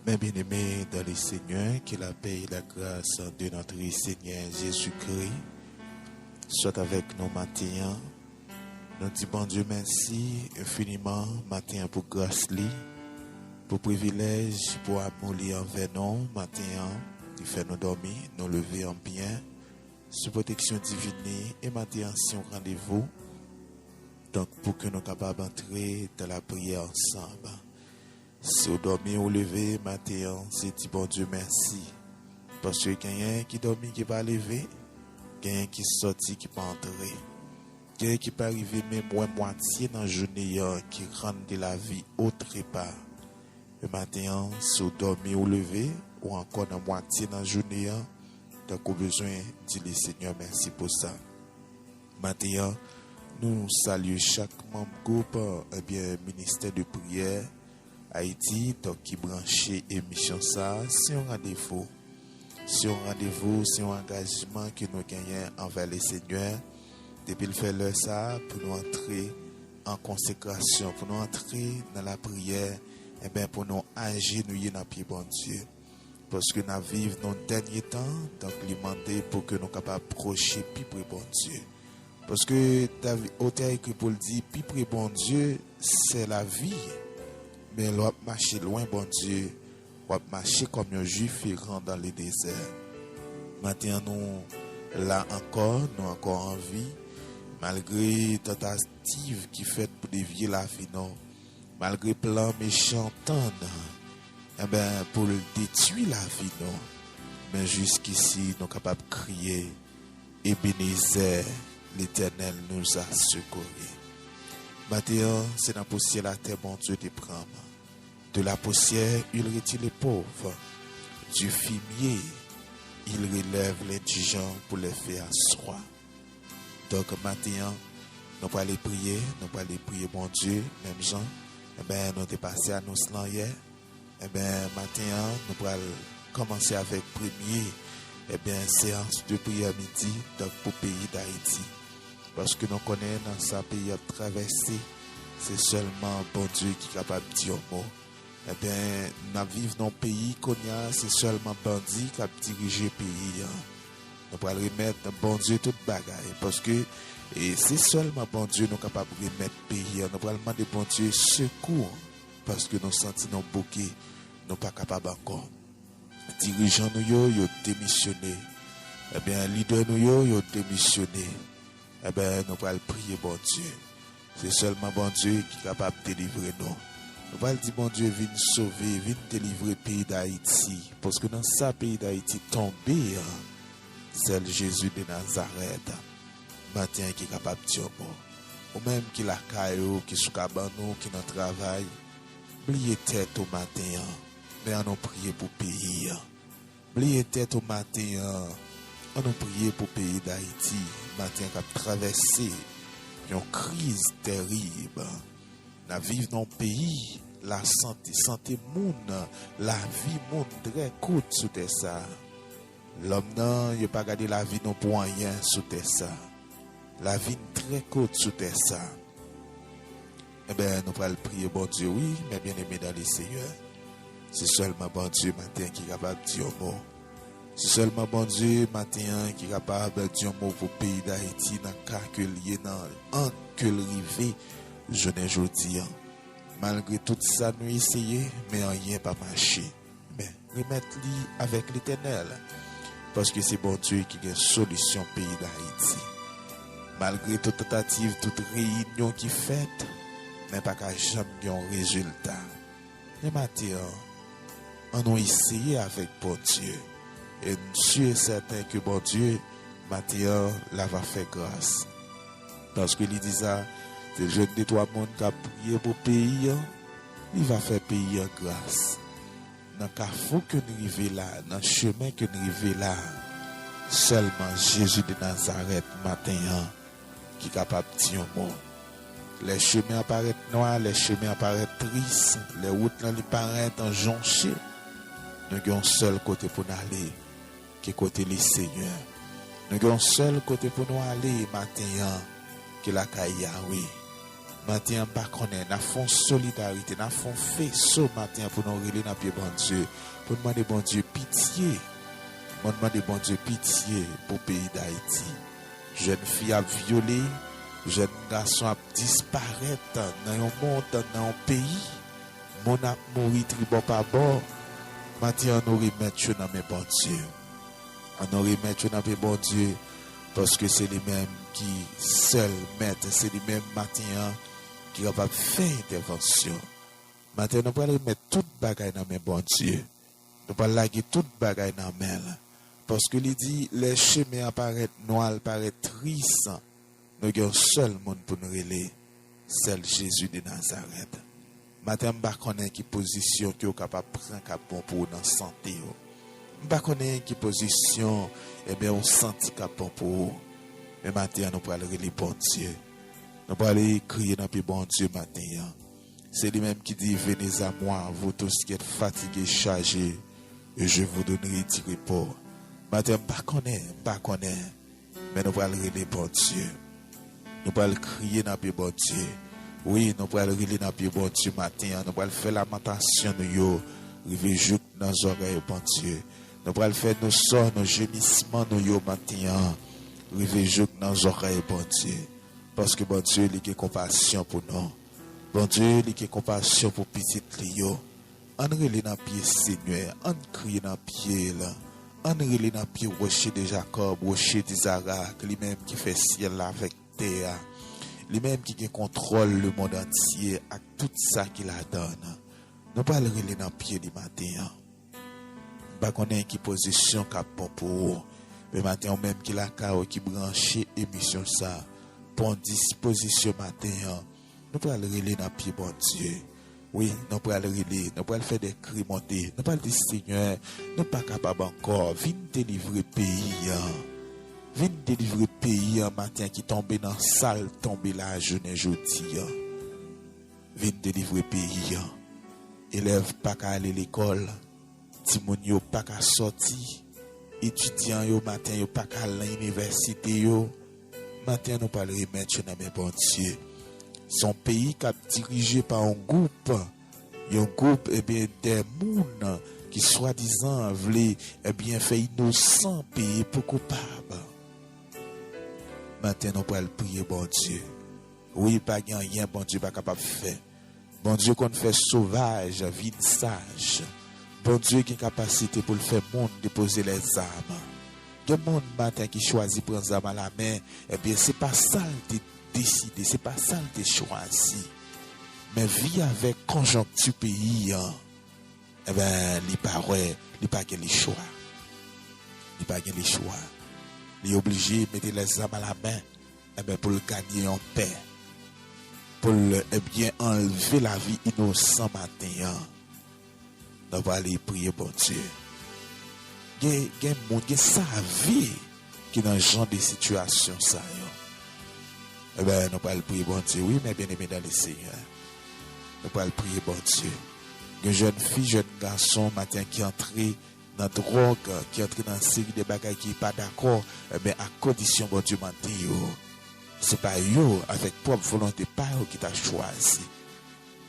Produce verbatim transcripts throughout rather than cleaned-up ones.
Mes bien-aimés dans le Seigneur, que la paix et la grâce de notre Seigneur Jésus-Christ soient avec nous matin an. Nou di Bondye mèsi enfiniman maten an pou gras li, pou privilèj, pou amou li anvè nou maten an. Li fè nou dòmi, nou leve an byen sou pwoteksyon divin li, e maten an se yon randevou. Donk, pou ke nou kapab antre dans la prière ensemble. Si w dòmi ou leve maten an, se di Bondye mèsi. Paske genyen ki dòmi ki pa leve, genyen ki sòti ki pa antre. Genyen ki pa rive menm wè mwatye nan jounen an ki rann de lavi otrepar. E maten an, si w dòmi ou leve, ou ankò nan mwatye nan jounen an, donk ou bezwen di Lesenyè mèsi pou sa. Maten an, nou salye chak manm gwoup, ebyen, Ministè de Priyè Ayiti, donk, ki branche emisyon sa a. Se yon randevou. Se yon randevou, se yon angajman ke nou genyen anvè Lesenyè. Depi l fè lè sa a, pou nou antre an konsekrasyon, pou nou antre nan lapriyè, ebyen, pou nou ajenouye nan pye Bondye. Paske n ap viv nan dènye tan, donk li mande pou ke nou kapab pwoche pi pre Bondye. Paske Davi, otè ekri pou l di, pi pre Bondye, se lavi. Men lè w ap mache lwen Bondye, w ap mache kòm yon Jwif eran dans le désert. Maten an, nou la ankò, nou ankò an vi, malgre tantativ ki fèt pou devye lavi nou, malgre plan mechan tann, enben, pou l detwi lavi nou, men jiskisi nou kapab kriye, Ebenezè, Letènèl nous a secourus. Maten an, se nan pousyè latè Bondye te pran m. De la poussière, il retire les pauvres. Du fumier, il relève l'indigent pour les faire asseoir. Donk, maten an, nou prale priye, nou prale priye Bondye, menm jan, enben, nou te pase anons lan yè. Enben, maten an, nou pral kòmanse avèk premye, enben, seyans de priyè midi, donk, pou peyi Dayiti. Paske nou konnen nan sa peyi ap travèse, se sèlman Bondye ki kapab di yon mo. Enben, n ap viv nan yon peyi kounye a, se sèlman bandi k ap dirije peyi an. Nou pral remèt Bondye tout bagay, paske, e, se sèlman Bondye nou kapab remèt peyi an. Nou pral mande Bondye sekou, paske nou santi nou bouke, nou pa kapab ankò. Dirijan nou yo, yo demisyone. Ebyen, lidè nou yo, yo demisyone. Ebyen, nou pral priye Bondye. Se sèlman Bondye ki kapab delivre nou. Nou pral di Bondye vin sove, vin delivre peyi Dayiti. Paske nan sa peyi Dayiti tonbe an, sèl Jezi de Nazarèt, maten an ki kapab di yon mo. Ou menm ki lakay ou, ki sou kabann ou, ki nan travay, bliye tèt ou maten an. Men ann nou priye pou peyi an. Bliye tèt ou maten an. Ann nou priye pou peyi Dayiti, maten an k ap travèse yon kriz tèrib. N ap viv nan yon peyi, lasante, sante moun, lavi moun trè kout sou tè sa a. Lòm nan, yo pa gade lavi nou pou anyen sou tè sa a. Lavi n trè kout sou tè sa a. Enben, nou pral priye Bondye, wi, mes bien-aimés dans le Seigneur. Se sèlman Bondye maten ki kapab di yon mo. Se sèlman Bondye maten an ki kapab di yon mo pou peyi Dayiti nan ka ke l ye, nan an ke l rive jounen jodi an. Malgre tout sa nou eseye, men anyen pa mache. Men, remèt li avèk Letènèl, paske se Bondye ki gen solisyon peyi Dayiti. Malgre tout tantativ, tout reyinyon ki fèt, men pa ka janm gen yon rezilta. Men maten an, ann nou eseye avèk Bondye. E m si e sèten ke Bondye, maten an, la va fè gras. Paske li di sa, se jwenn de twa moun k ap priye pou peyi an, li va fè peyi an gras. Nan kafou ke n rive la, nan chemen ke n rive la, sèlman Jezi de Nazarèt maten an ki kapab di yon mo. Lè chemen an parèt nwa, lè chemen an parèt tris, lè wout lan li parèt an jonche, nou gen yon sèl kote pou n ale, ki kote Lesenyè. Nou gen yon sèl kote pou nou ale maten an, ki lakay Yawe. Maten an, m pa konnen, n ap fè yon solidarite, n ap fè yon feso maten an pou nou rele nan pye Bondye, pou n mande Bondye pitye. Mwen mande Bondye pitye pou peyi Dayiti. Jèn fi ap vyole, jèn gason ap disparèt nan yon mond, nan yon peyi. Moun ap mouri tribò pa bò. Maten an, nou remèt yo nan men Bondye. An nou remèt yo nan men Bondye, paske se li menm ki sèl mèt, se li menm maten an ki kapab fè entèvansyon. Maten an, nou pral remèt tout bagay nan men Bondye. Nou pral lage tout bagay nan men l. Paske li di, lè chemen an parèt nwa, l parèt tris, nou gen yon sèl moun pou n rele, sèl Jezi de Nazarèt. Maten an, m pa konnen ki pozisyon ke w kapab pran k ap bon pou ou nan sante w. M pa konnen ki pozisyon, ebyen, ou santi k ap bon pou ou. Men maten an, nou pral rele Bondye. Nou pral kriye nan pye Bondye maten an. Se li menm ki di, venez à moi, vous tous qui êtes fatigués, chargés, et je vous donnerai du repos. Maten, m pa konnen, m pa konnen, men nou pral rele Bondye. Nou pral kriye nan pye Bondye. Wi, nou pral rele nan pye Bondye maten an. Nou pral fè lamantasyon nou yo rive jouk nan zòrèy Bondye. Nou pral fè nou sò, nou jemisman nou yo maten an rive jouk nan zòrèy Bondye. Paske Bondye, li gen konpasyon pou nou. Bondye, li gen konpasyon pou pitit li yo. Ann rele nan pye Senyè, ann kriye nan pye l. Ann rele nan pye Woche de Jakòb, Woche de Izarak, li menm ki fè syèl la avèk tè a. Li menm ki gen kontwòl lemonn antye ak tout sa ki ladan l. Nou pral rele nan pye li maten an. M pa konnen ki pozisyon k ap bon pou ou. Men maten, ou menm ki lakay ou, ki branche emisyon sa, pran dispozisyon maten an. Nou pral rele nan pye Bondye. Wi, nou pral rele, nou pral fè de kri monte. Nou pral di, Senyè, nou pa kapab ankò. Vin delivre peyi an. Vin delivre peyi an maten ki tonbe nan sa l tonbe la jounen jodi an. Vin delivre peyi an. Elèv pa ka ale lekòl. Timoun yo pa ka sòti. Etidyan yo maten yo pa ka al nan inivèsite yo. Maten an, nou pral remèt yo nan men Bondye. Se yon peyi k ap dirije pa yon gwoup. Yon gwoup, ebyen, de moun ki swadizan vle, ebyen, fè inosan peye pou koupab. Maten, nou pral priye Bondye. Wi, pa gen anyen Bondye pa kapab fè. Bondye konn fè sovaj vin saj. Bondye gen kapasite pou l fè moun depoze lèzam. Gen moun maten ki chwazi pran zam alamen, ebyen, se pa sa l te deside, se pa sa l te chwazi. Men vi avèk konjonkti peyi an, ebyen, li pa wè, li pa gen lechwa. Li pa gen lechwa. Li oblije mete lèzam alamen, ebyen, pou l ganye yon pè. Pou l, ebyen, anlve lavi inosan maten an. Nou prale priye Bondye. Gen, gen moun, gen save ki nan jan de sitiyasyon sa yo. Ebyen, nou pral priye Bondye, wi, men byeneme dan le Senyè. Nou pral priye Bondye. Gen jèn fi, jèn gason, maten ki antre nan dwòg, ki antre nan seri de bagay ki pa dakò, ebyen, ak kondisyon Bondye mande yo. Se pa yo, avèk pwòp volonte pa yo ki ta chwazi.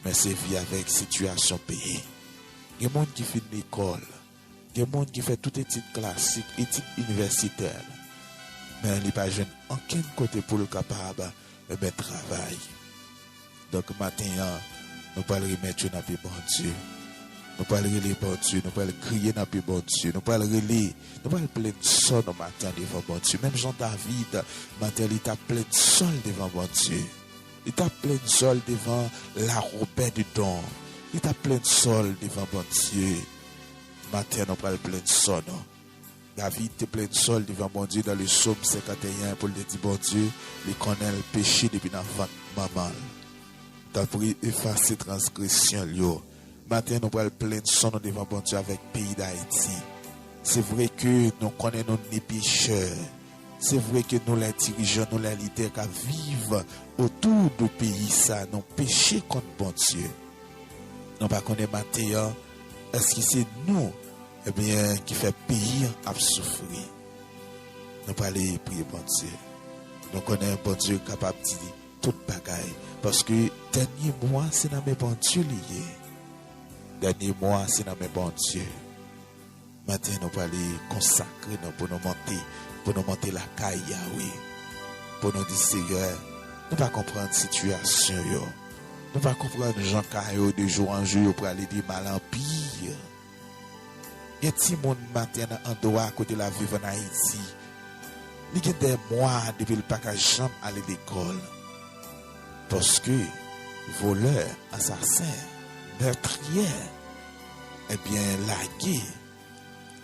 Men se vi avèk sitiyasyon peyi. Gen moun ki fin lekòl. Gen moun ki fè tout etid klasik, etid inivèsitè. Men li pa jwenn ankenn kote pou l kapab, ebyen, travay. Donk, maten an, nou pral remèt yo nan pye Bondye. Nou pral rele Bondye, nou pral kriye nan pye Bondye, nou pral rele, nou pral plenn sò nou maten an devan Bondye. Menm jan David, maten an, li t ap plenn sò l devan Bondye. Li t ap plenn sò l devan larobè de don. Li t ap plenn sò l devan Bondye. Maten an, nou pral plenn sò nou. David te plenn sò l devan Bondye dan le Sòm senkanteyen pou l te di Bondye, li konnen l peche depi nan vant manman l. Tanpri, efase transgresyon l yo. Maten, nou pral plenn sò nou devan Bondye avèk peyi Dayiti. Se vre ke nou konnen nou ni pechè. Se vre ke nou lè dirijan, nou lè lidè k ap viv otou de peyi sa, nou peche kont Bondye. Nou pa konnen maten an, èske se nou, ebyen, ki fè peyi an ap soufri? Nou prale priye Bondye. Nou konnen Bondye kapab di, tout bagay. Paske dènye mo a se nan men Bondye li ye. Dènye mo a se nan men Bondye. Maten nou prale konsakre nou pou nou monte, pou nou monte lakay Yawe. Pou nou di, Seyè, nou pa konprann sitiyasyon yo. Nou pa konprann jan ka yo de jou an jou yo prale de mal an pi. Gen timoun maten nan andwa kote l ap viv ann Ayiti. Li gen dè mwa depi l pa ka janm ale lekòl. Paske volè, ansasen, mètriyè, ebyen, lage,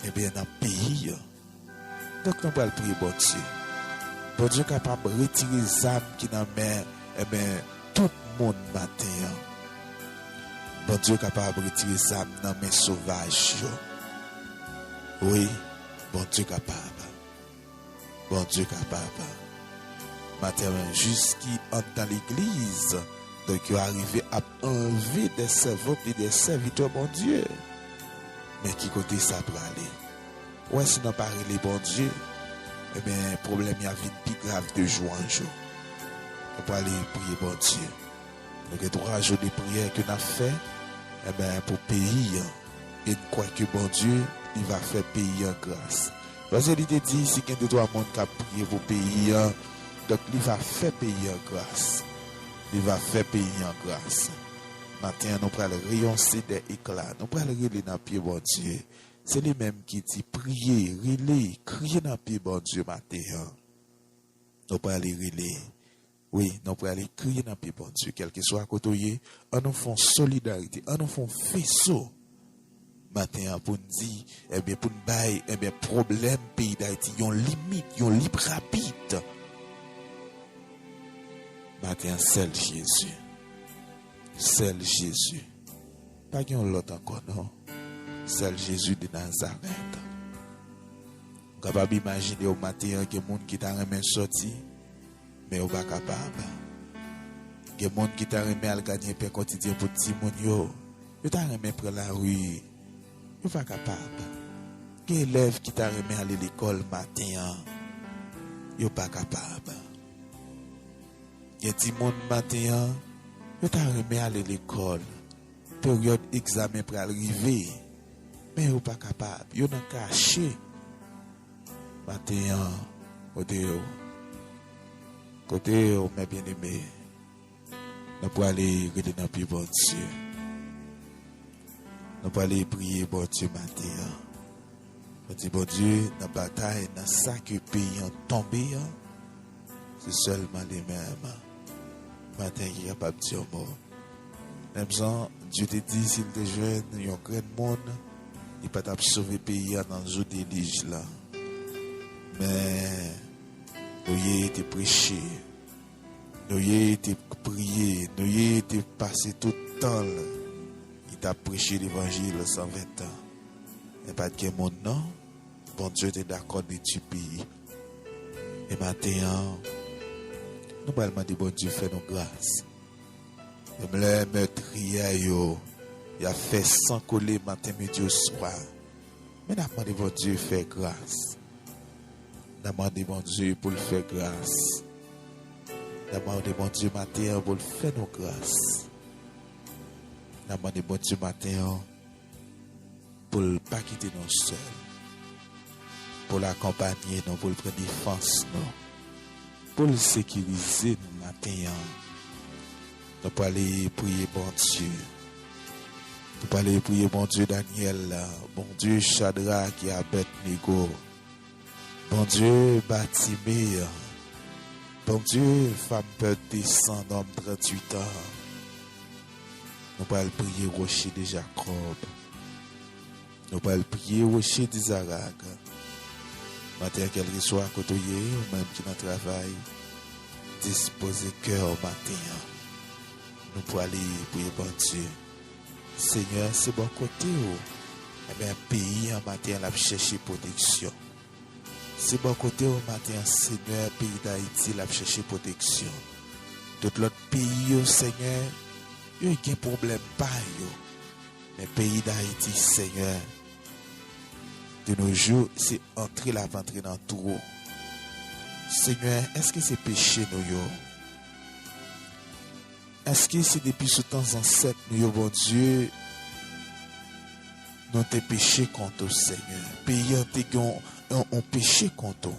ebyen, nan peyi an. Donk, nou pral priye Bondye. Bondye kapab retire zam ki nan men, ebyen, tout moun maten an. Bondye kapab retire zam nan men sovaj yo. Wi, Bondye kapab. Bondye kapab. Maten an, jiski anndan legliz, donk, yo arive ap anlve dè sèvant e dè sèvitè Bondye. Men ki kote sa prale? Ou wè, si nou pa rele Bondye, ebyen, pwoblèm yo ap vin pi grav de jou an jou. Nou prale priye Bondye. Nou gen twa jou de priyè ke n ap fè, ebyen, pou peyi an. E n kwè ke Bondye, li va fè peyi an gras. Paske li te di, si gen de twa moun k ap priye pou peyi an, donk, li va fè peyi an gras. Li va fè peyi an gras. Maten an, nou pral reyonse dè ekla. Nou pral rele nan pye Bondye. Se li menm ki di, priye, rele, kriye nan pye Bondye maten an. Nou prale rele. Wi, nou prale kriye nan pye Bondye. Kèlkeswa kote w ye, ann nou fè yon solidarite, ann nou fè yon feso. Maten an pou n di, ebyen, pou n bay, ebyen, pwoblèm peyi Dayiti yon limit, yon librabit. Maten an, sèl Jezi. Sèl Jezi. Pa gen yon lòt ankò, non. Sèl Jezi de Nazarèt. M kapab imajine w maten an, gen moun ki ta renmen sòti, men yo pa kapab. Gen moun ki ta renmen al gade pen kotidyen pou timoun yo, yo ta renmen pran lari, yo pa kapab. Gen elèv ki ta renmen ale lekòl maten an, yo pa kapab. Gen timoun maten an, yo ta renmen ale lekòl. Peryòd egzamen pral rive, men yo pa kapab. Yo nan kache. Maten an, kote yo? Kote yo, mè byeneme? Nou prale rele nan pye Bondye. Nou prale priye Bondye maten an. Nou di, Bondye, nan batay, nan sa ke peyi an tonbe an, se sèlman li menm. Maten ki kapab di yon mo. Menm jan Dye te di, si l te jwenn yon grenn moun, li pa t ap sove peyi an nan jou delij la. Men, Noye te preche. Noye te priye. Noye te pase tout tan l, li t ap preche levanjil san ven tan. Men pa t gen moun, non. Bondye te dakò detwi peyi. E maten an, nou pral mande Bondye fè nou gras. Menm lè mètriyè yo, y ap fè san koule maten, midi, oswa. Men n ap mande Bondye fè gras. N ap mande Bondye pou l fè gras. N ap mande Bondye maten an pou l fè nou gras. N ap mande Bondye maten an pou l pa kite nou sèl, pou l akonpanye nou, pou l pran defans nou, pou l sekirize nou maten an. Nou prale priye Bondye. Nou prale priye Bondye Danyèl la, Bondye Chadrak e Abèdnego. Bondye Batime, Bondye fanm pèd de san nonm tranntuit an. Nou pral priye Woche de Jakòb. Nou pral priye Woche de Zarag. Maten an, kèlkeswa kote w ye, ou menm ki nan travay, dispoze kè w maten an. Nou prale priye Bondye. Senyè, se bò kote w. Ebyen, peyi an maten an, l ap chèche pwoteksyon. Se bò kote w maten an, Senyè, peyi Dayiti, l ap chèche pwoteksyon. Tout lòt peyi yo, Senyè, yo gen pwoblèm pa yo. Men peyi Dayiti, Senyè, de nos jours, se antre l ap antre nan twou. Senyè, èske se peche nou yo? Èske se depi sou tan zansèt nou yo, Bondye, nou te peche kont ou, Senyè? Peyi an te gen yon, yon, yon peche kont ou.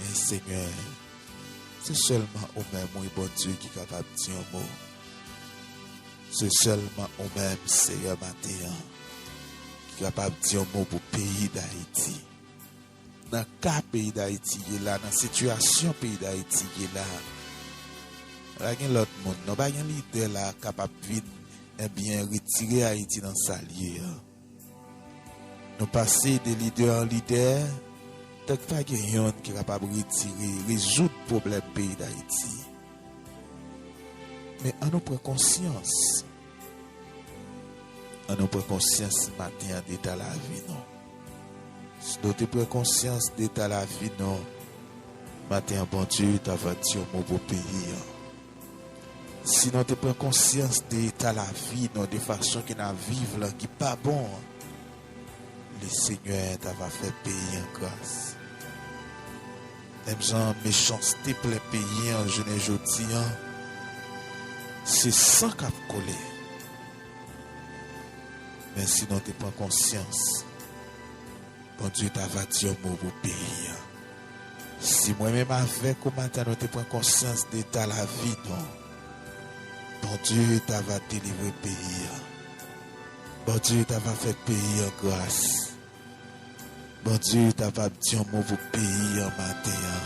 Men, Senyè, se sèlman ou menm, wi, Bondye, ki kapab di yon mo. Se sèlman ou menm, Senyè, maten an, ki kapab di yon mo pou peyi Dayiti. Nan ka peyi Dayiti ye la, nan sitiyasyon peyi Dayiti ye la, pa gen lòt moun, non, pa gen lidè la kapab vin, ebyen, retire Ayiti nan sa l ye an. Nou pase de lidè an lidè, tank pa gen yonn ki kapab retire, rezoud pwoblèm peyi Dayiti. Men ann nou pran konsyans. Ann nou pran konsyans maten an de eta lavi nou. Si nou te pran konsyans de eta lavi nou, maten an, Bondye ta va di yon mo pou peyi an. Si nou te pran konsyans de eta lavi nou, de fason ke n ap viv lan ki pa bon an, Lesenyè ta va fè peyi an gras. Menm jan mechanste plen peyi an jounen jodi an, se san k ap koule. Men si nou te pran konsyans, Bondye ta va di yon mo pou peyi an. Si mwen menm avèk ou maten nou te pran konsyans de eta lavi nou, Bondye ta va delivre peyi an. Bondye ta va fè peyi an gras. Bondye ta va di yon mo pou peyi an maten an.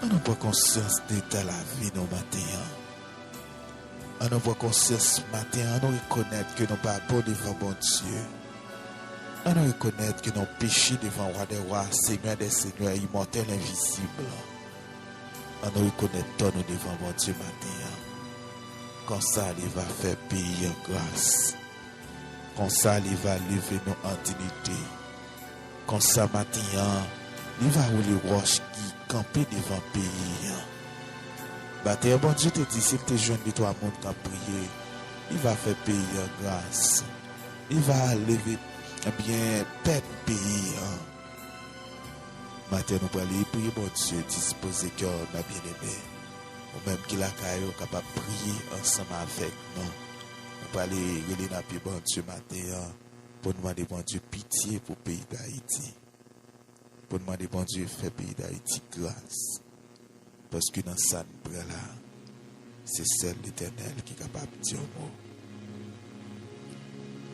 Ann nou pran konsyans de eta lavi nou maten an. Ann nou pran konsyans maten an, ann nou rekonèt ke nou pa bon devan Bondye. Ann nou rekonèt ke nou peche devan Wa dè wa, Senyè dè senyè, imòtèl, envizib lan. Ann nou rekonèt tò nou devan Bondye maten an. Konsa li va fè peyi an gras. Konsa li va leve nou an diyite. Konsa maten an, li va woule wòch ki kanpe devan peyi an. Maten an, Bondye te di si l te jwenn de twa moun k ap priye, li va fè peyi an gras. Li va leve, ebyen, pèp peyi an. Maten an, nou prale priye Bondye, dispoze kè w, mè byeneme. Ou menm ki lakay ou kapab priye ansanm avèk nou. Nou prale rele nan pye Bondye maten an pou n mande Bondye pitye pou peyi Dayiti. Pou n mande Bondye fè peyi Dayiti gras. Paske nan sa n pran la, se sèl Letènèl ki kapab di yon mo.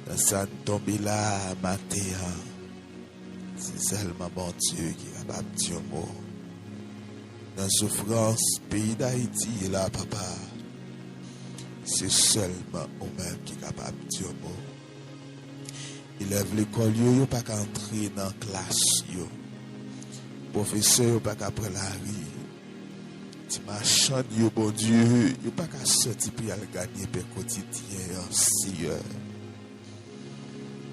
Nan sa n tonbe la maten an, se sèlman Bondye ki kapab di yon mo. Nan soufrans peyi Dayiti ye la, papa, se sèlman ou menm ki kapab di yon mo. Elèv lekòl yo, yo pa ka antre nan klas yo. Pwofesè yo pa ka pran lari. Ti machann yo, Bondye, yo pa ka sòti pou y al gade pen kotidyen an, Seyè.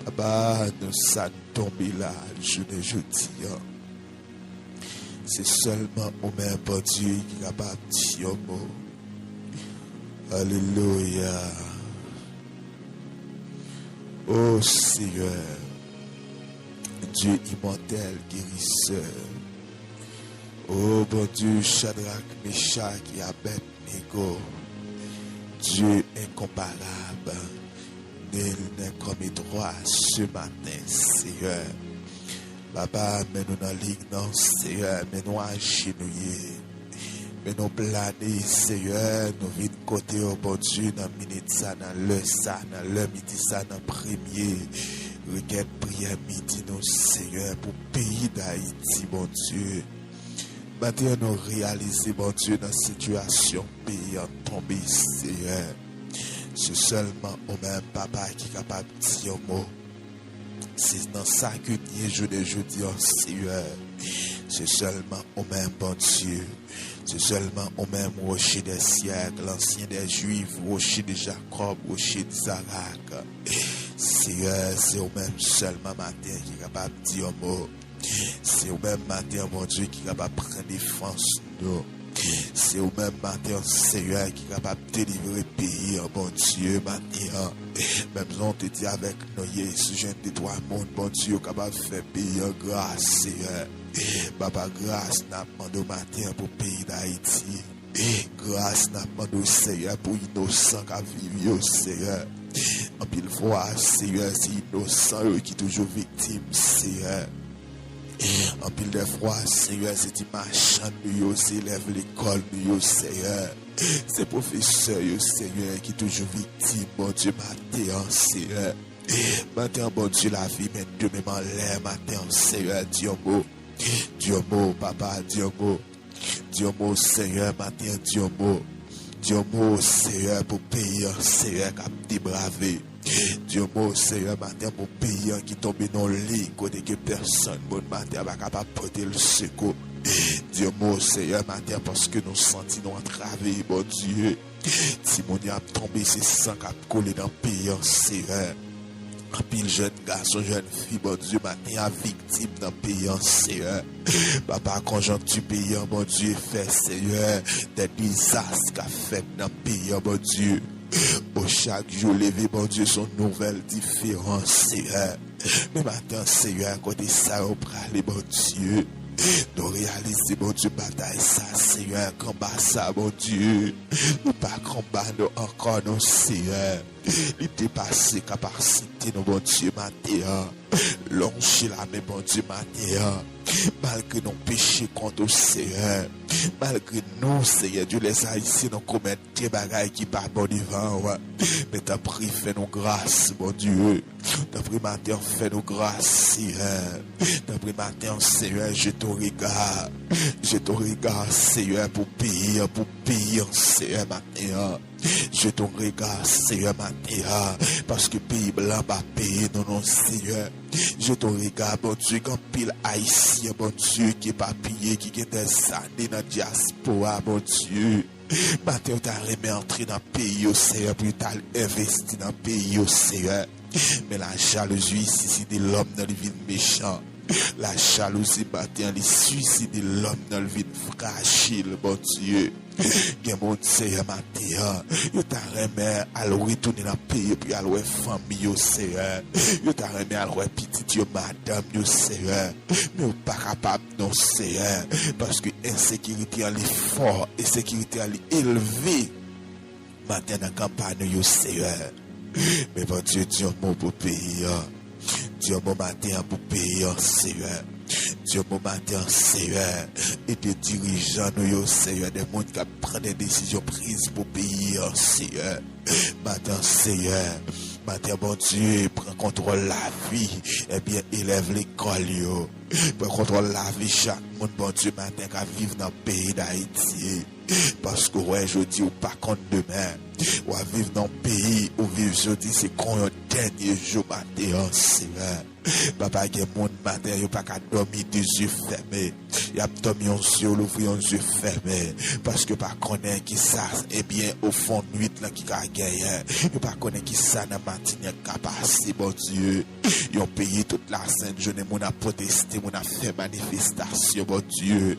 Papa, nan sa n tonbe la, jounen jodi an, se sèlman ou menm, Bondye, ki kapab di yon mo. Alelouya. O Seyè, Dye imòtèl, gerisè. O Bondye, Chadrak, Mechak e Abèdnego, Dye enkonparab, nul n'est comme toi ce matin, Seyè. Papa, men nou nan lig nan, Seyè, men nou ajenouye. Men nou plane, Seyè, nou vin kote w, Bondye, nan minit sa, nan lè sa, nan lè midi sa, nan premye rekèt priyè midi nou, Seyè, pou peyi Dayiti, Bondye. Maten an, nou reyalize, Bondye, nan sitiyasyon peyi an tonbe, Seyè. Se sèlman ou menm, Papa, ki kapab di yon mo. Se nan sa ke n ye jounen jodi an, Seyè. Se sèlman ou menm, Bondye. Se sèlman ou menm, Woche dè syèk, Lansyen dè Jwif, Woche de Jakòb, Woche de Izarak. Seyè, se ou menm sèlman maten ki kapab di yon mo. Se ou menm maten an, Bondye, ki kapab pran defans nou. Se ou menm maten an, Seyè, ki kapab delivre peyi an, Bondye, maten an. Menm jan w te di avèk Noye, si jwenn de twa moun, Bondye, yo kapab fè peyi an gras, Seyè. Papa, gras n ap mande w maten an pou peyi Dayiti. Gras n ap mande w, Seyè, pou inosan k ap viv yo, Seyè. Anpil fwa, Seyè, se inosan yo ki toujou viktim, Seyè. Anpil de fwa, Seyè, se ti machann nou yo, se elèv lekòl nou yo, Seyè. Se pwofesè yo, Seyè, ki toujou viktim, Bondye, maten an, Seyè. Maten an, Bondye, lavi men demen m anlè, maten an, Seyè, di yon mo. Di yon mo, papa, di yon mo. Di yon mo, Seyè, maten an, di yon mo. Di yon mo, Seyè, pou peyi an, Seyè, k ap debrave. Di yon mo, Seyè, maten an, pou peyi an ki tonbe nan yon li kote ke pèsonn moun maten an pa kapab pote l sekou. Di yon mo, Seyè, maten an, paske nou santi nou antrave, Bondye. Timoun yo ap tonbe, se san k ap koule nan peyi an, Seyè. Anpil jèn gason, jèn fi, Bondye, maten an viktim nan peyi an, Seyè. Papa, konjonkti peyi an, Bondye, fè, Seyè, de dezas k ap fèt nan peyi an, Bondye. O, chak jou leve, Bondye, se yon nouvèl diferan, Seyè. Men maten an, Seyè, kote sa yo prale, Bondye? Nou reyalize, Bondye, batay sa, Seyè, konba sa, Bondye. Li pa konba nou ankò, non, Seyè. Li depase kapasite nou, Bondye, maten an. Lonje lamen, Bondye, maten an. Malgre nou peche kont ou, Seyè. Malgre nou, Seyè Dye, lèzayisyen, nou komèt de bagay ki pa bon devan w. Men tanpri, fè nou gras, Bondye. Tanpri, maten an, fè nou gras, Seyè. Tanpri, maten an, Seyè, jete yon rega. Jete yon rega, Seyè, pou peyi an, pou peyi an, Seyè, maten an. Jete yon rega, Seyè, maten an, paske peyi blan pa peye nou, non, Seyè. Jete yon rega, Bondye, gen anpil Ayisyen, Bondye, ki epapiye, ki gen dèzane nan dyaspora, Bondye. Maten, yo ta renmen antre nan peyi yo, Seyè, pou yo ta al envesti nan peyi yo, Seyè. Men la jalouzi sisite lòm nan, li vin mechan. La jalouzi maten an, li sisite lòm nan, li vin frajil, Bondye. Gen moun, Seyè, maten an, yo ta renmen al retounen nan peyi yo pou y al wè fanmi yo, Seyè. Yo ta renmen al wè pitit yo, madanm yo, Seyè. Men yo pa kapab, non, Seyè, paske ensekirite an, li fò, ensekirite an, li elve. Maten nan kanpay nou yo, Seyè. Men Bondye, di yon mo pou peyi an. Di yon mo maten an pou peyi an, Seyè. Di yon mo maten an, Seyè. Ede dirijan nou yo, Seyè. De moun k ap pran de desizyon priz pou peyi an, Seyè. Maten an, Seyè. Maten an, Bondye, pran kontwòl lavi, ebyen, elèv lekòl yo. Pran kontwòl lavi chak moun, Bondye, maten k ap viv nan peyi Dayiti. Paske w wè jodi, ou pa konn demen. W ap viv nan yon peyi, ou viv jodi, se kon yon dènye jou maten an, Seyè. Papa, gen moun maten, yo pa ka dòmi de zye fèmen. Y ap dòmi yon zye louvri, yon zye fèmen. Paske yo pa konnen kisa, ebyen, ofon nwit lan ki ka genyen. Yo pa konnen kisa nan matinèk ka pase, Bondye. Yon peyi tout lasent jounen, moun ap pwoteste, moun ap fè manifestasyon, Bondye.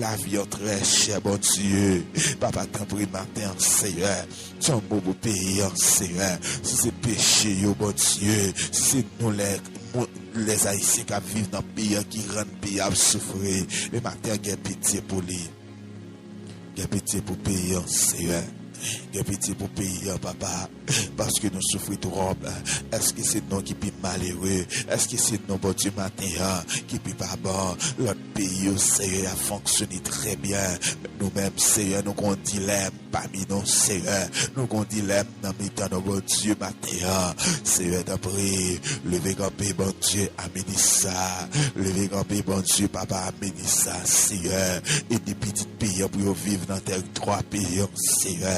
Lavi an trè chè, Bondye. Papa, tanpri, maten an, Seyè. Di yon mo pou peyi an, Seyè. Si se peche yo, Bondye, si se nou lè, moun, lèzayisyen k ap viv nan peyi an ki rann peyi a ap soufri, men maten an, gen pitye pou li. Gen pitye pou peyi an, Seyè. Gen pitye pou peyi an, papa. Paske nou soufri twòp. Èske se nou ki pi malere? Èske se nou, Bondye, maten an, ki pi pa bon? Lòt peyi yo, Seyè, y ap fonksyone trè byen. Men nou menm, Seyè, nou gon dilèm pami nou, Seyè. Nou gon dilèm nan mitan nou, Bondye, maten an. Seyè, tanpri, leve kanpe, Bondye, a midi sa. Leve kanpe, Bondye, papa, a midi sa, Seyè. Ede pitit peyi an pou yo viv nan tèritwa peyi an, Seyè.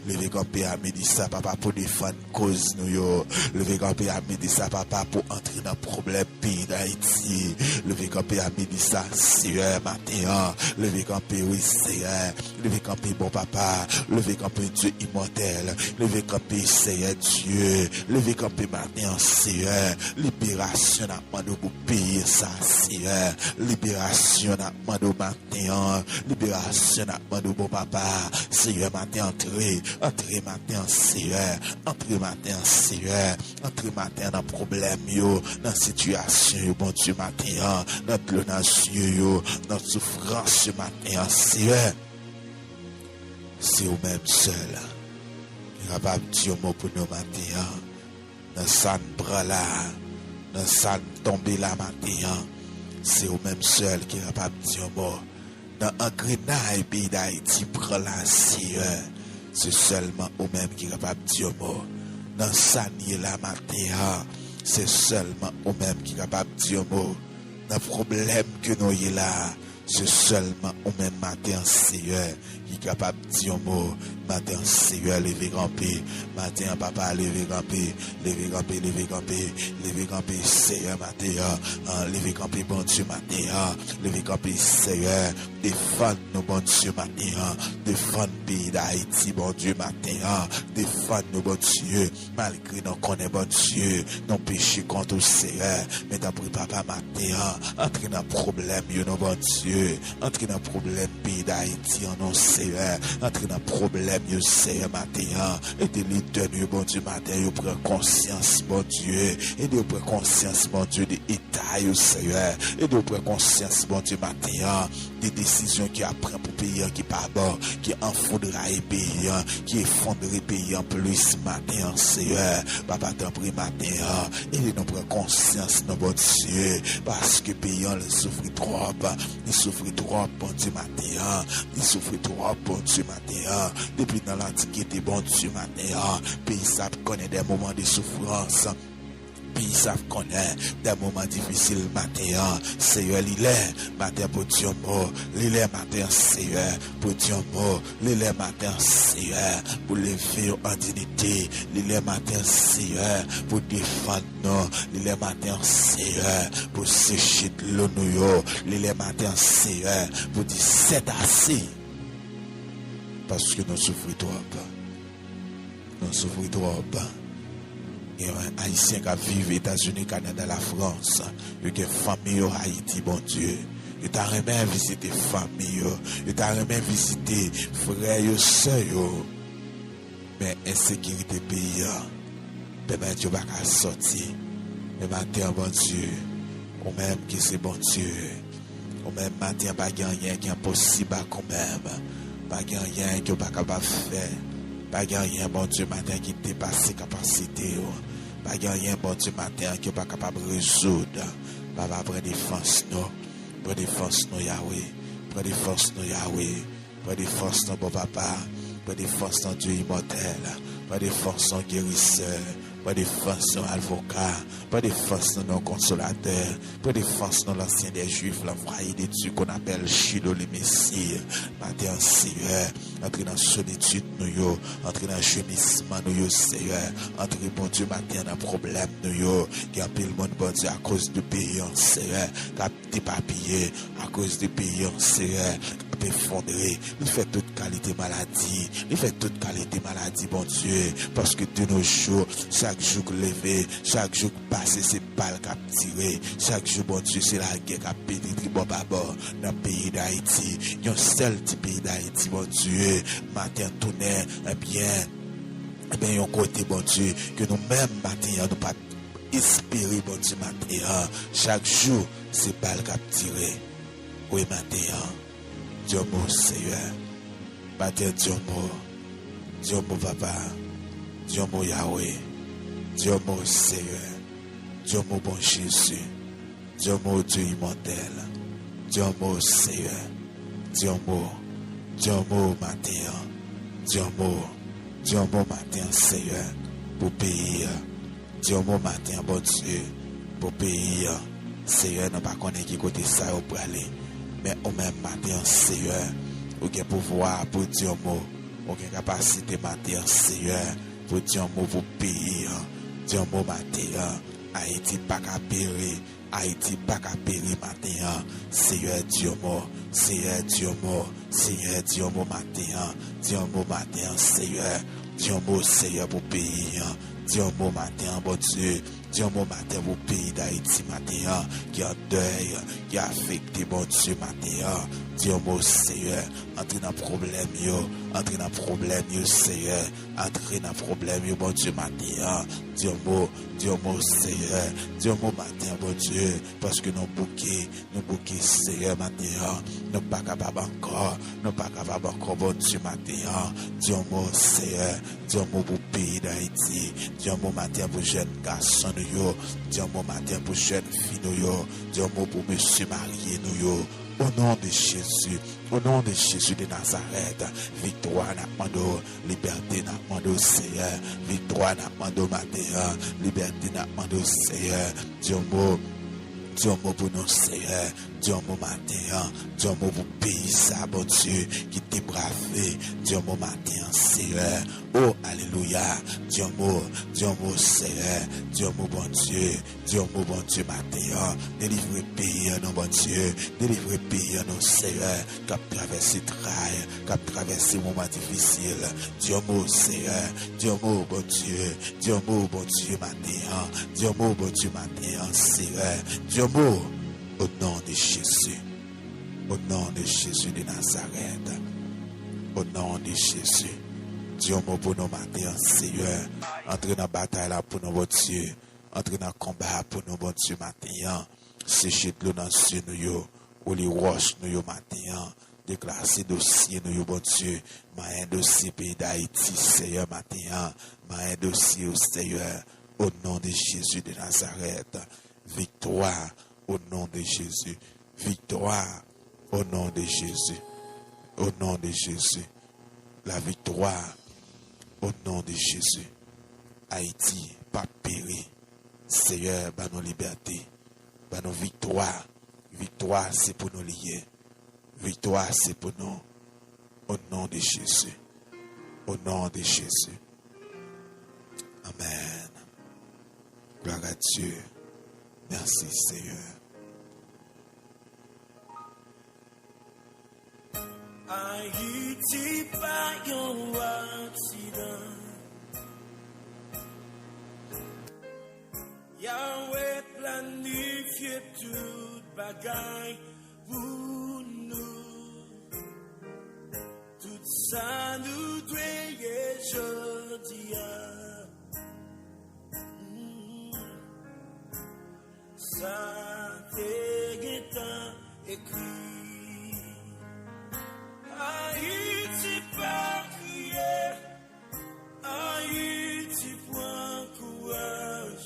Leve kanpe a midi sa, papa, pou defann koz nou yo. Leve kanpe a midi sa, papa, pou antre nan pwoblèm peyi Dayiti. Leve kanpe a midi sa, Seyè, maten an. Leve kanpe, wi, Seyè. Leve kanpe, bon papa. Leve kanpe, Dye imòtèl. Leve kanpe, Seyè Dye. Leve kanpe maten an, Seyè. Liberasyon n ap mande w pou peyi sa, Seyè. Liberasyon n ap mande w maten an. Liberasyon n ap mande w, bon papa. Seyè, maten, antre. Antre maten an, Seyè. Antre maten an, Seyè. Antre maten an nan pwoblèm yo, nan sitiyasyon yo, Bondye, maten an, nan dlo nan zye yo, nan soufrans yo maten an, Seyè. Se ou menm sèl ki kapab di yon mo pou nou maten an. Nan sa n pran la, nan sa n tonbe la maten an, se ou menm sèl ki kapab di yon mo. Nan angrenay peyi Dayiti pran la, Seyè, se sèlman ou menm ki kapab di yon mo. Nan sa n ye la maten an, se sèlman ou menm ki kapab di yon mo. Nan pwoblèm ke nou ye la, se sèlman ou menm maten an, Seyè, ki kapab di yon mo. Maten an, Seyè, leve kanpe. Maten an, Papa, leve kanpe. Leve kanpe, leve kanpe, leve kanpe, Seyè, maten an. An, leve kanpe, Bondye, maten an. Leve kanpe, Seyè. Defann nou, Bondye, maten an. Defann peyi Dayiti, Bondye, maten an. Defann nou, Bondye. Malgre nou konnen, Bondye, nou peche kont ou, Seyè, men tanpri, Papa, maten an, antre nan pwoblèm yo, non, Bondye. Antre nan pwoblèm peyi Dayiti an, non, Seyè. Antre nan pwoblèm yo, Seyè, maten an. Ede lidè nou yo, Bondye, maten an, yo pran konsyans, Bondye. Ede yo pran konsyans, Bondye, de eta yo, Seyè. Ede yo pran konsyans, Bondye, maten an, de desizyon ki ap pran pou peyi an ki pa bon, ki anfoudraye peyi an, ki efondre peyi an plis maten an, Seyè. Papa, tanpri, maten an, ede nou pran konsyans, non, Bondye, paske peyi an, li soufri twòp, li soufri twòp, Bondye, maten an, li soufri twòp, Bondye, maten an, depi nan lantikite, Bondye, maten an, peyi sa ap konnen de moman de soufrans. Peyi sa ap konnen de moman difisil maten an. Seyè, li lè maten pou di yon mo. Li lè maten an, Seyè, pou di yon mo. Li lè maten an, Seyè, pou leve yo an dinite. Li lè maten an, Seyè, pou defann nou. Li lè maten an, Seyè, pou seche dlo nou yo. Li lè maten an, Seyè, pou di sètase. Paske nou soufri twòp. Nou soufri twòp. Gen Ayisyen k ap viv Etazini, Kanada, Lafrans. Yo gen fanmi yo Ayiti, Bondye. Yo ta renmen vizite fanmi yo. Yo ta renmen vizite frè yo, sè yo. Men ensekirite peyi an pèmèt yo pa ka sòti. Men maten an, Bondye, ou menm ki se Bondye, ou menm maten an, pa gen anyen ki enposib ak ou menm. Pa gen anyen ke w pa kapab fè. Pa gen anyen, Bondye, maten an, ki depase kapasite w. Pa gen anyen, Bondye, maten an, ke w pa kapab rezoud. Papa, pran defans nou. Pran defans nou, Yawe. Pran defans nou, Yawe. Pran defans nou, bon Papa. Pran defans nou, Dye imòtèl. Pran defans nou, gerisè. Pran defans nou, avoka. Pran defans nou, non konsolatè. Pran defans nou, l'ancien des Juifs, l'envoyé de Dieu qu'on appelle Shilo le Messie. Maten an, Seyè, antre nan solitid nou yo, antre nan jemisman nou yo, Seyè. Antre, Bondye, maten an, nan pwoblèm nou yo. Gen anpil moun, Bondye, akoz de peyi an, Seyè, k ap depapiye akoz de peyi an, Seyè, k ap efondre. Li fè tout kalite maladi. Li fè tout kalite maladi, Bondye. Paske de nos jours, chak jou k leve, chak jou k pase, se bal k ap tire. Chak jou, Bondye, se lagè k ap pete tribò babò nan peyi Dayiti. Yon sèl ti peyi Dayiti, Bondye, maten an tounen, ebyen, ebyen, yon kote, Bondye, ke nou menm, maten an, nou pa t espere, Bondye, maten an. Chak jou, se bal k ap tire. Wi, maten an, di yon mo, Seyè. Maten an, di yon mo. Di yon mo, Papa. Di yon mo, Yawe. Di yon mo, Seyè. Di yon mo, bon Jezi. Di yon mo, Dye imòtèl. Di yon mo, Seyè. Di yon mo. Di yon mo, maten an. Di yon mo. Di yon mo, maten an, Seyè, pou peyi a. Di yon mo maten an, Bondye, pou peyi an. Seyè, nou pa konnen ki kote sa yo prale. Men ou menm maten an, Seyè, ou gen pouvwa pou di yon mo. Ou gen kapasite maten an, Seyè, pou di yon mo pou peyi an. Di yon mo maten an. Ayiti pa ka peri. Ayiti pa ka peri maten an. Seyè, di yon mo. Seyè, di yon mo. Seyè, di yon mo maten an. Di yon mo maten an, Seyè. Di yon mo, Seyè, pou peyi an. Di yon mo maten an, Bondye. Di yon mo maten pou peyi Dayiti maten an, ki an dèy, ki afekte, Bondye, maten an. Di yon mo, Seyè, antre nan pwoblèm yo, antre nan pwoblèm yo, Seyè, antre nan pwoblèm yo, Bondye, maten an. Di yon mo, di yon mo, Seyè, di yon mo maten an, Bondye, paske nou bouke, nou bouke, Seyè, maten an. Nou pa kapab ankò, nou pa kapab ankò, Bondye, maten an. Di yon mo, Seyè, di yon mo pou peyi Dayiti. Di yon mo maten an pou jèn gason nou yo. Di yon mo maten an pou jèn fi nou yo. Di yon mo pou mesye marye nou yo. O non de Jezi, o non de Jezi de Nazarèt, viktwa n ap mande w, libète n ap mande w, Seyè, viktwa n ap mande w maten an, libète n ap mande w, Seyè. Di yon mo, di yon mo pou nou, Seyè. Di yon mo maten an, di yon mo pou peyi sa, Bondye, ki te brave. Di yon mo maten an, Seyè. O, alelouya. Di yon mo, di yon mo, Seyè. Di yon mo, Bondye. Di yon mo, Bondye, maten an. Delivre peyi an nou, Bondye. Delivre peyi an nou, Seyè, k ap travèse tray, k ap travèse moman difisil. Di yon mo, Seyè. Di yon mo, Bondye. Di yon mo, Bondye, maten an. Di yon mo, Bondye, maten an, Seyè. Di yon mo, o non de Jezi. O non de Jezi de Nazarèt. O non de Jezi. Di yon mo pou nou maten an, Seyè. Antre nan batay la pou nou, Bondye. Antre nan konba pou nou, Bondye, maten an. Seche dlo nan zye nou yo. Woule wòch nou yo maten an. Deklase dosye nou yo, Bondye. Manyen dosye peyi Dayiti, Seyè, maten an. Manyen dosye yo, Seyè. O non de Jezi de Nazarèt. Viktwa, o non de Jezi. Viktwa, o non de Jezi. O non de Jezi. La viktwa, o non de Jezi. Ayiti p ap peri. Seyè, ban nou libète. Ban nou viktwa. Viktwa, se pou nou li ye. Viktwa, se pou nou. O non de Jezi. O non de Jezi. Amèn. Gloire à Dieu. Merci, Seigneur. Ayiti pa yon aksidan. Yahweh planifye tout bagay pou nou. Tout sa nou dwe ye jodi a. Mm. Sa te gentan ekri. Ayiti pa kriye. Ayiti pran kouraj.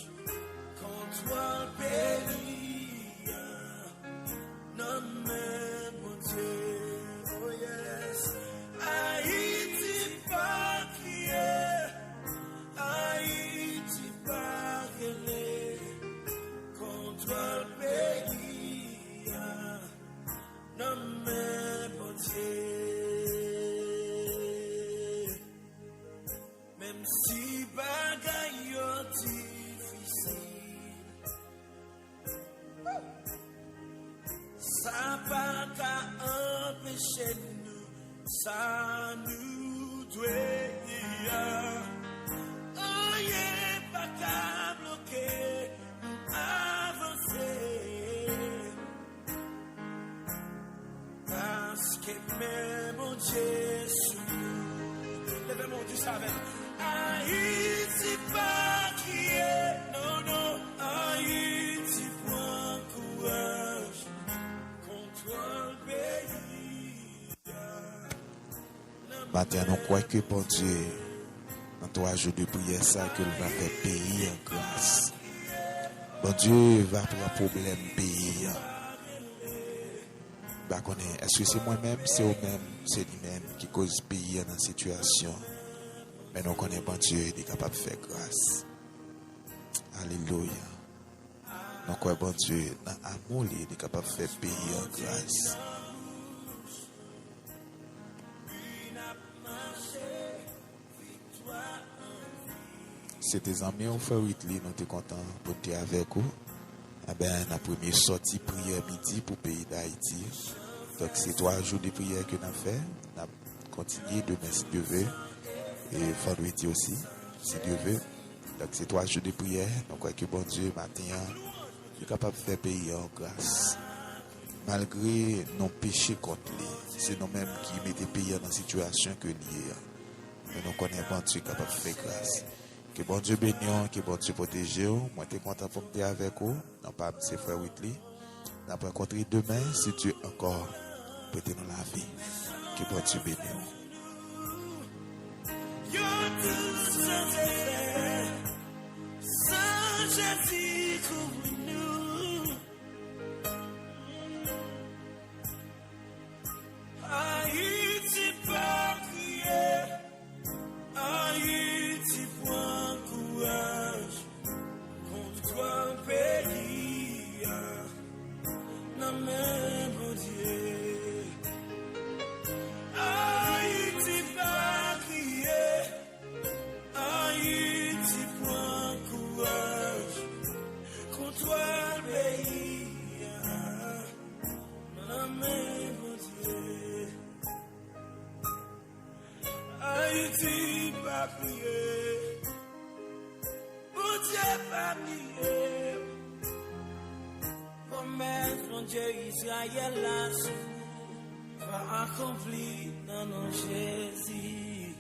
Kontwòl peyi a nan men Bondye. Oh yes. Ayiti pa kriye. Ayiti pa rele. Kontwòl peyi a nan men Bondye. Menm si bagay yo difisil, sa pa ka anpeche nou sa nou dwe ye a. Anyen pa ka bloke nou avanse. Paske men Bondye sou nou. Leve men w, di sa avè m. Ayiti pa kriye, non, non. Ayiti pran kouraj. Kontwòl peyi a. Maten an, nou kwè ke Bondye, nan twa jou de priyè sa, ke l va fè peyi an gras. Bondye va pran pwoblèm peyi an. M pa konnen, èske se mwen menm, se ou menm, se li menm ki koz peyi an nan sitiyasyon. Men nou konnen Bondye, li kapab fè gras. Alelouya. Nou kwè Bondye nan amou li, li kapab fè peyi an gras. Se te zanmi w, frè Whitley, nou te kontan pou n te avèk ou. Enben, n ap premye sòti priyè midi pou peyi Dayiti. Donk, se twa jou de priyè ke n ap fè. N ap kontinye demen, si Dye ve, e vandredi osi, si Dye ve. Donk, se twa jou de priyè. Nou kwè ke Bondye, maten an, li kapab fè peyi an gras. Malgre nou peche kont li, se nou menm ki mete peyi an nan sitiyasyon ke li ye a. Men nou konnen Bondye kapab fè gras. Ke Bondye beni w, ke Bondye pwoteje w. Mwen te kontan pou m te avèk ou. Non pa m, se frè Whitley. N ap rankontre demen, si Dye ankò prete nou lavi. Ke Bondye beni w. Yo tout sa te fè san Jezi kouvri nou. Ayiti pa kriye, Ayiti pran kouraj, kontwòl peyi a nan men Bondye. Ayiti pa kriye, Ayiti pran kouraj, kontwòl peyi a nan men Bondye. Ayiti pa kriye, Bondye pa bliye. Pwomès Bondye Izrayèl la sou va akonpli nan non Jezi.